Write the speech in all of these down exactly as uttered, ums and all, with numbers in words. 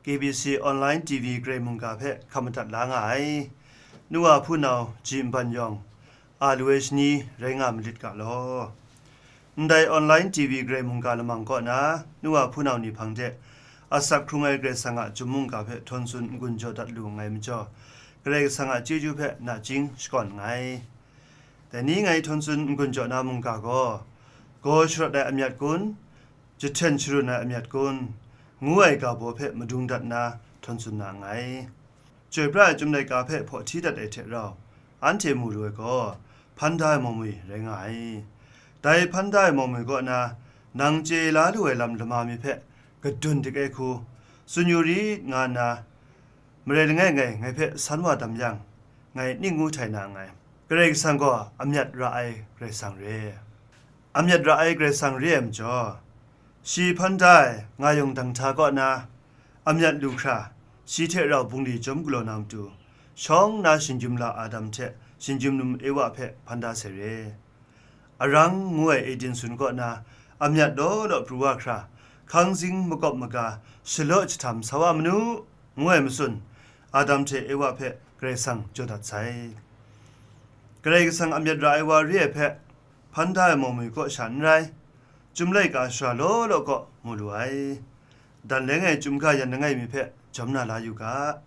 A B C Online T V Karai mungga hpe hkap madat la nga ai. Nu wa hpunau ji nban yawng, a lu ai shani rai nga malit ga law. Ndai Online T V Karai mungga lamang kaw na, nu wa hpunau ni hpang de, asak hkrung ai Karai Kasang a chyum mungga hpe htawn tsun n-gun jaw dat lu nngai majaw, Karai Kasang a chyeju hpe nachying shakawn nngai. Dai ni ngai htawn tsun n-gun jaw na mungga gaw, gaw sharawt ai amyat kun, jahten sharun ai amyat kun, ngu ai ga baw hpe madung dat nna htawn tsun na nngai. Chyoi pra ai Chyum laika hpe hpaw hti dat ai hte rau, anhte mu lu ai gaw, hpan da ai mawmwi rai nga ai. Dai hpan da ai mawmwi kaw na, nang chye la lu ai lam lama mi hpe kadun dik ai hku, tsun yu rit nga nna, marai langai ngai ngai hpe san wa dam yang, ngai ning ngu htai na nngai. Karai Kasang gaw amyat ra ai Karai Kasang re. Amyat ra ai Karai Kasang re ai majaw, shi hpan da ai nga yawng dang hta kaw na, amyat lu hkra, shi hte rau bungli chyawm galaw na matu, shawng na shinggyim la Adam hte shinggyim num Ewa hpe hpan da sai re. Arang ngu ai Eden sun kaw na, amyat law law pru wa hkra, hkang zing makawp maga, shalaw jahtam sa wa manu, ngu ai matsun, Adam hte Ewa hpe Karai Kasang jaw dat sai. Karai Kasang amyat ra ai wa re ai hpe, hpan da ai mawmwi kaw sha n rai, Chyum laika shara law law kaw mu lu ai. Dan leng ai Chyum ga yan langai mi hpe jawm na la yu ga.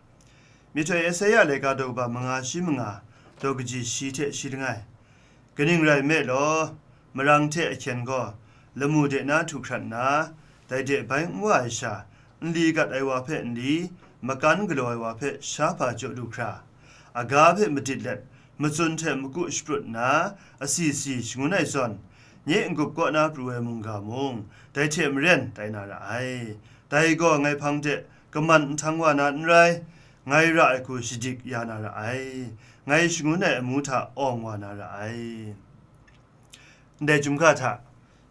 Myihtoi Esaia laika daw kaba manga shi manga, daw kaji shi hte shi langai. Kaning rai nme law, marang hte ahkyen gaw, lamu de na htu hkrat nna, dai de bai n wa ai sha, nli gat ai wa hpe nli, makan galaw ai wa hpe sha hpa jaw lu hkra, aga hpe madit let, matsun hte maku shaprut nna, asi si shangun ai zawn, nye n-gup kaw na pru ai mungga mung, dai hte maren tai na ra ai. Dai gaw ngai hpang de kaman nhtang wa na n rai, ngai ra ai hku shadik ya na ra ai, ngai shangun ai amu hta awng wa na ra ai. Ndai Chyum ga hta,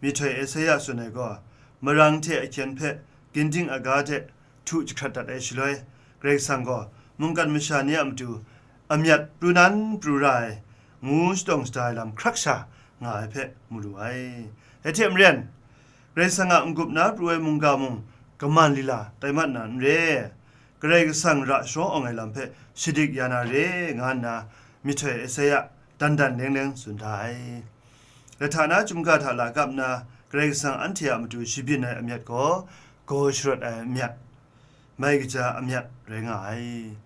myihtoi Esaia tsun ai gaw, marang hte ahkyen hpe ginding aga hte htu jahkrat dat ai shaloi, Karai Kasang gaw mungkan masha ni a matu amyat pru nan pru ra ai, ngu shadawng shada ai lam hkrak sha nga ai hpe mu lu ai. Dai hte maren, Karai Kasang a n-gup na pru ai mungga mung kaman lila tai mat na n re. Karai Kasang ra sharawng awng ai lam hpe shadik ya na re, nga nna myihtoi Esaia dan dan leng leng tsun da ai. Lahta na Chyum ga hta lakap nna, Karai Kasang anhte a matu shabyin ai amyat gaw, gaw sharawt ai amyat, mai kaja amyat rai nga ai.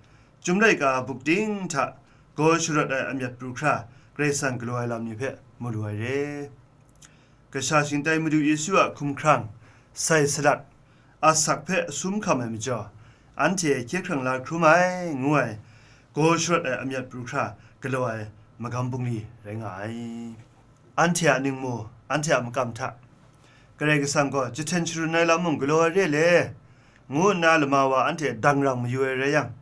Chyum laika buk ting hta gaw sharawt ai amyat pru hkra, Karai Kasang galaw ai lam ni hpe mu lu ai re. Kasha shingtai Madu Yesu a hkumhkrang, sai salat, asak hpe sum hkam ai majaw, anhte hkye hkrang la hkrum ai, ngu ai, gaw sharawt ai amyat pru hkra galaw ai magam bungli rai nga ai. Anhte a ningmu, anhte a makam hta, Karai Kasang gaw jahten sharun ai lam mung galaw ai re le, ngu nna lama wa anhte dangrang mayu ai rai yang,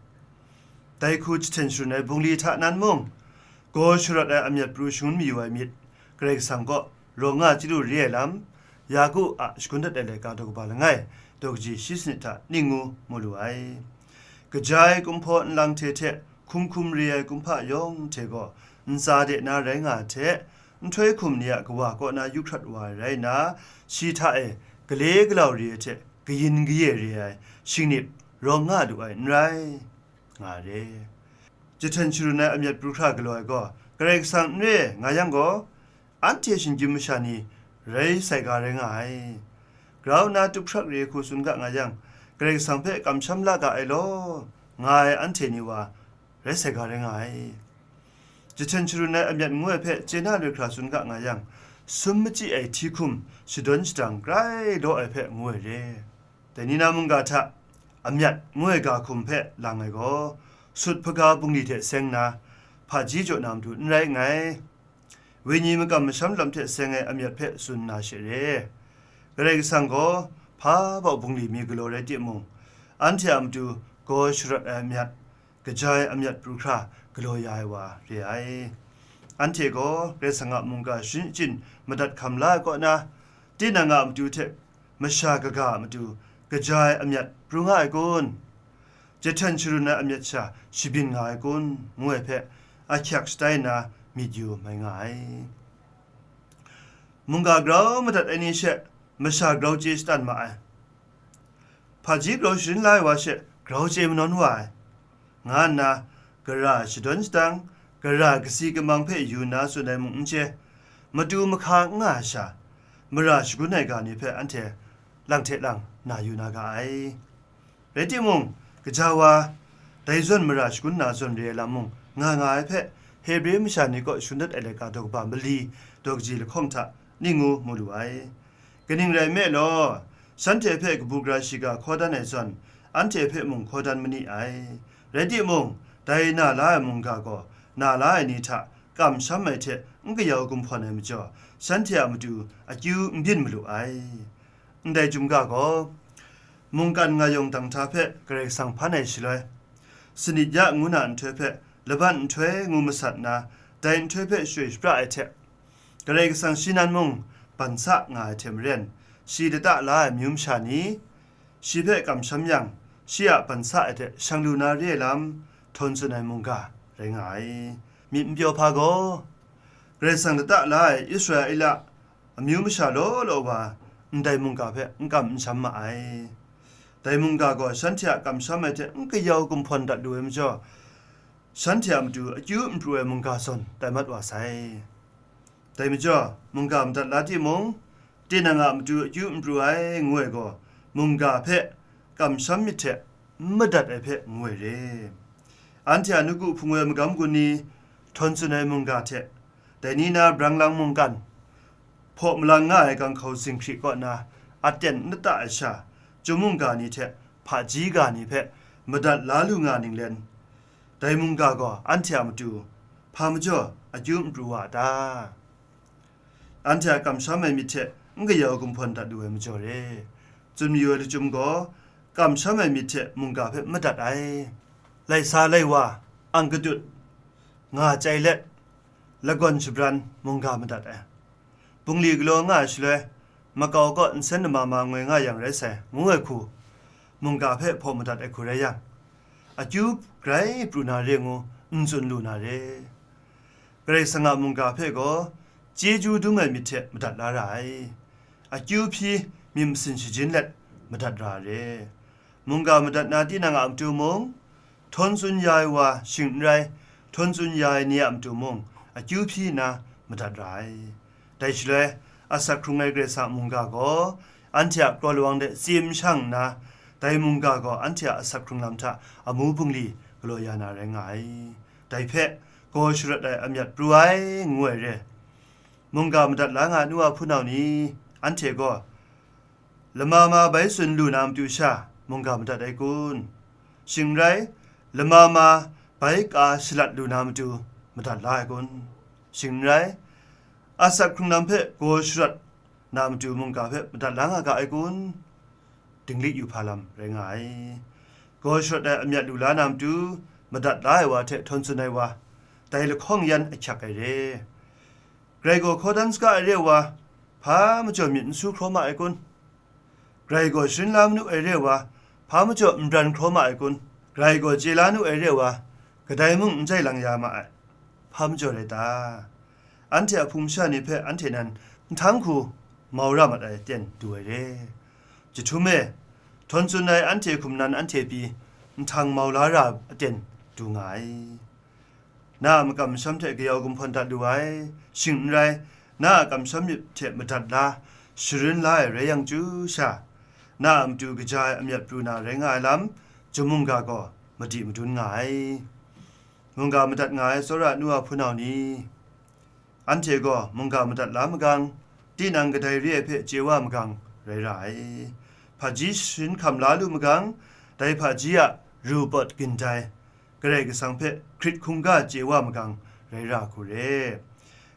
dai hku jahten sharun ai bungli hta nan mung, gaw sharawt ai amyat pru shangun mayu ai myit, Karai Kasang kaw rawng nga chyalu re ai lam, Yaku a shagun dat ai laika daw kaba langai, daw kaji shi sanit hta ning ngu mu lu ai. Kaja ai kumhpaw nlang hte hte hkum hkum re ai kumhpa yawng hte gaw ntsa de na rai nga ai hte, nhtoi hkum ni a kawa kaw na yu hkrat wa ai rai nna, shi hta e gale galau re ai hte kayin kaye re ai shingnip rawng nga lu ai n rai, nga re. Jahten sharun ai amyat pru hkra galaw ai gaw Karai Kasang n re nga yang gaw, anhte shinggyim masha ni rai sai ga rai nga ai. Grau nna tup hkrak re ai hku tsun ga nga yang, Karai Kasang hpe kamsham la ga ai law, nga ai anhte ni wa rai sai ga rai nga ai. Jahten sharun ai amyat ngu ai hpe chye na lut hkra tsun ga nga yang, sum machyi ai hti hkum shadawn shadang grai law ai hpe ngu ai re. Dai ni na mungga hta, amyat ngu ai ga hkum hpe lang ai gaw, sut hpaga bungli hte seng nna, hpaji jaw na matu n rai nngai. Wenyi makam masham lam hte seng ai amyat hpe tsun na she re. Karai Kasang gaw hpa bau bungli mi galaw rai timung, anhte a matu gaw sharawt ai amyat, kaja ai amyat pru hkra galaw ya ai wa re ai. Anhte gaw Karai Kasang a mungga sharin shachin madat hkam la ai kaw na, tinang a matu hte masha kaga a matu kaja ai amyat pru nga ai kun? Jahten sharun ai amyat sha shabyin nga ai kun? Ngu ai hpe ahkyak shatai nna myit yu mai nga ai. Mungga grau madat ai ni she masha grau chye shatan ma ai. Hpaji grau sharin la ai wa she grau chye manawn wa ai, nga nna, gara shadawn shadang, gara kasi kamang hpe yu nna tsun ai mung n chye, matu mahka n nga ai sha, mara shagun ai ga ni hpe anhte lang hte lang na yu na ga ai. Rai timung, gaja wa, dai zawn mara shagun na zawn re ai lam mung nga nga ai hpe, Hebre masha ni kaw shun dat ai laika daw kaba mali daw kaji lahkawng hta ning ngu mu lu ai. Kaning rai nme law, shanhte hpe kabu gara shiga hkaw dan ai zawn, anhte hpe mung hkaw dan ma ni ai. Rai timung, dai na la ai mungga gaw, na la ai ni hta kamsham ai hte n kayau gumhpawn ai majaw, shanhte a matu akyu n byin malu ai. Ndai chyum ga gaw, mungkan nga yawng dang hta hpe Karai Kasang hpan ai shaloi, sanit ya ngu na nhtoi hpe laban nhtoi ngu masat nna, dai nhtoi hpe shachyoi shapra ai hte, Karai Kasang shi nan mung ban sa nga ai hte maren, shi lata la ai amyu masha ni, shi hpe kamsham yang, shi a ban sa ai hte shang lu na re ai lam, htawn tsun ai mungga rai nga ai. Myit n pyaw hpa gaw, Karai Kasang lata la ai Israela amyu masha law law wa ndai mungga hpe n kam n sham ma ai. Dai mungga gaw shanhte a kamsham ai hte n kayau gumhpawn dat lu ai majaw, shanhte a matu akyu n pru ai mungga zawn tai mat wa sai. Dai majaw, mungga madat la timung, tinang a matu akyu n pru ai, ngu ai gaw, mungga hpe kamsham myit hte n madat ai hpe ngu ai re. Anhte a nawku hpung ai magam gun ni, htawn tsun ai mungga hte, dai ni na brang lang mungkan, hpaw malang nga ai ganghkau zinghkri kaw na aten n lata ai sha, chyum mungga ni hte hpaji ga ni hpe madat la lu nga ninglen, dai mungga gaw anhte a matu hpa majaw akyu n pru wa a ta? Anhte a kamsham ai myit hte n kayau gumhpawn dat lu ai majaw re. Tsun mayu ai lachyum gaw, kamsham ai myit hte mungga hpe madat ai. Lai sa lai wa, ang gadut, nga chyai let, lagawn shabran mungga madat ai. Bungli galaw nga ai shaloi, makau kaw nsen nama ma ngoi nga yang rai sai, ngu ai hku, mungga hpe hpaw madat ai hku rai yang, akyu grai pru na re ngu n tsun lu na re. Karai Kasang a mungga hpe gaw chyeju dum ai myit hte madat la ra ai. Akyu hpyi myit masin shajin let madat ra ai re. Mungga madat na tinang a matu mung, htawn tsun ya ai wa shing n rai, htawn tsun ya ai ni a matu mung, akyu hpyi nna madat ra ai. Dai shaloi, asak hkrung ai Karai Kasang a mungga gaw, anhte a kraw lawang de tsim shang nna, dai mungga gaw anhte a asak hkrung lam hta amu bungli galaw ya na rai nga ai. Dai hpe, gaw sharawt ai amyat pru ai, ngu ai re. Mungga madat la nga ai nu wa hpunau ni, anhte gaw, lama ma bai tsun lu na matu sha, mungga madat ai kun? Shing n rai, lama ma bai ka shalat lu na matu madat la ai kun? Shing n rai, asak hkrung lam hpe gaw sharawt na matu mungga hpe madat la nga ga ai kun? Dinglik yu hpa lam rai nga ai. Gaw sharawt ai amyat lu la na matu, madat la ai wa hte htawn tsun ai wa, dai lahkawng yan ahkyak ai re. Grai gaw hkaw dan saga ai re wa, hpa majaw myit n su hkraw ma ai kun? Grai gaw sharin la manu ai re wa, hpa majaw n bran hkraw ma ai kun? Grai gaw chye la nu ai re wa, kadai mung n jai lang ya ma ai, hpa majaw rai ta? Anhte a hpung masha ni hpe anhte nan nhtang hku mau ra mat ai aten du ai re. Jahtum e, htawn tsun ai anhte hkum nan anhte pyi nhtang mau la ra aten du nga ai. Na a makam masham hte kayau gumhpawn dat lu ai, shing n rai, na a kamsham myit hte madat la, sharin la ai rai yang chyu sha, na a matu kaja ai amyat pru na rai nga ai lam, chyum mungga gaw madi madun nga ai. Mungga madat nga ai tsawra nu a hpunau ni, anhte gaw mungga madat la magang, tinang kadai re ai hpe chye wa magang rai ra ai. Hpaji sharin hkam la lu magang, dai hpaji a ru pawt gindai, Karai Kasang hpe hkrit hkungga chye wa magang rai ra hku re.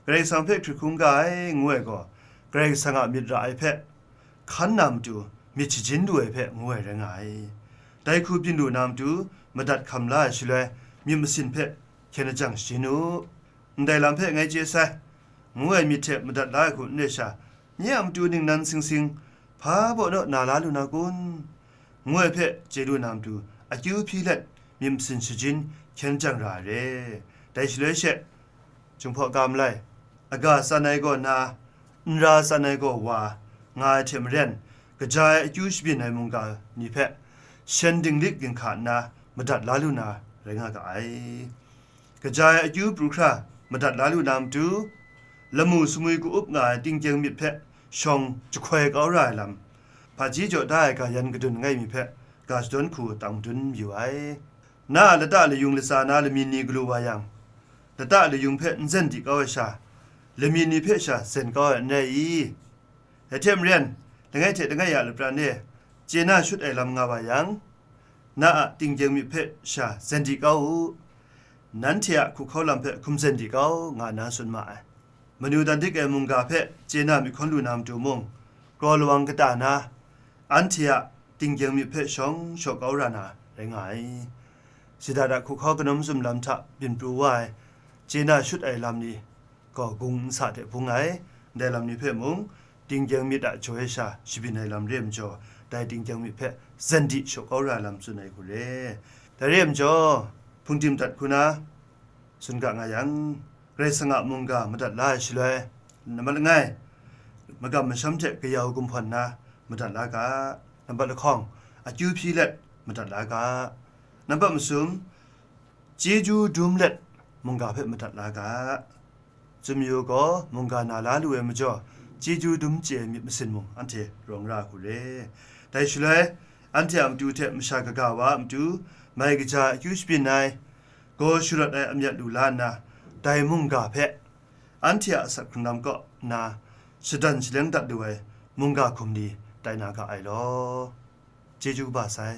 Karai Kasang hpe hkrit hkungga ai ngu ai gaw, Karai Kasang a myit ra ai hpe hkan na matu myit shajin lu ai hpe ngu ai rai nga ai. Dai hku byin lu na matu madat hkam la ai shaloi, myit masin hpe hkyen lajang shajin u. Ndai lam hpe ngai chye sai, ngu ai myit hte madat la ai hku n re sha, nye a matu ningnan sing sing, hpa baw naw na la lu na kun? Ngu ai hpe chye lu na matu, akyu hpyi let, myit masin shajin hkyen jang ra ai re. Dai shaloi she, Jinghpaw ga malai, aga tsan ai gaw na, n ra tsan ai gaw wa, nga ai hte maren, kaja ai akyu shabyin ai mungga ni hpe, shen dinglik ginhka nna madat la lu na rai nga ga ai. Kaja ai akyu pru hkra madat la lu na matu, lamu sumwi ku-up nga ai tingkyeng myit hpe shawng jahkoi kau ra ai lam, hpaji jaw da ai ga yan kadun langai mi hpe ga shadawn hku tang madun mayu ai. Na a lata layung latsa na lamyin ni galu wa yang, lata layung hpe n zen di kau ai sha, lamyin ni hpe sha zen kau ai n rai i? Dai hte maren, langai hte langai a lapran e chye na shut ai lam nga wa yang, na a tingkyeng myit hpe sha zen di kau u, nanhte a hkuhkau lam hpe hkum zen di kau, nga nna tsun ma ai. Manu dan dik ai mungga hpe chye na myit hkawn lu na matu mung, kraw lawang kata na, anhte a tingkyeng myit hpe shawng shaw kau ra na rai nga ai. Sidat a hkuhkau kanawn mazum lam hta byin pru wa ai, chye na shut ai lam ni gaw gung nsa hte bung ai, ndai lam ni hpe mung, tingkyeng myit a jaw e sha shabyin ai lam re ai majaw, dai tingkyeng myit hpe zen di shaw kau ra ai lam tsun ai hku re. Dai re ai majaw, hpungdim dat hku na, tsun ga nga yang, Karai Kasang a mungga madat la ai shaloi, nambat langai, magam masham hte kayau gumhpawn na madat la ga, nambat lahkawng, akyu hpyi let madat la ga, nambat masum, chyeju dum let mungga hpe madat la ga. Chyum yu gaw, mungga na la lu ai majaw, chyeju dum chye ai myit masin mung anhte rawng ra hku re. Dai shaloi, anhte a matu hte masha kaga wa a matu, mai kaja akyu shabyin ai, gaw sharawt ai amyat lu la nna, dai mungga hpe anhte a asak hkrung lam kaw nna shadan shaleng dat lu ai mungga hkum ni tai na ga ai law. Chyeju kaba sai.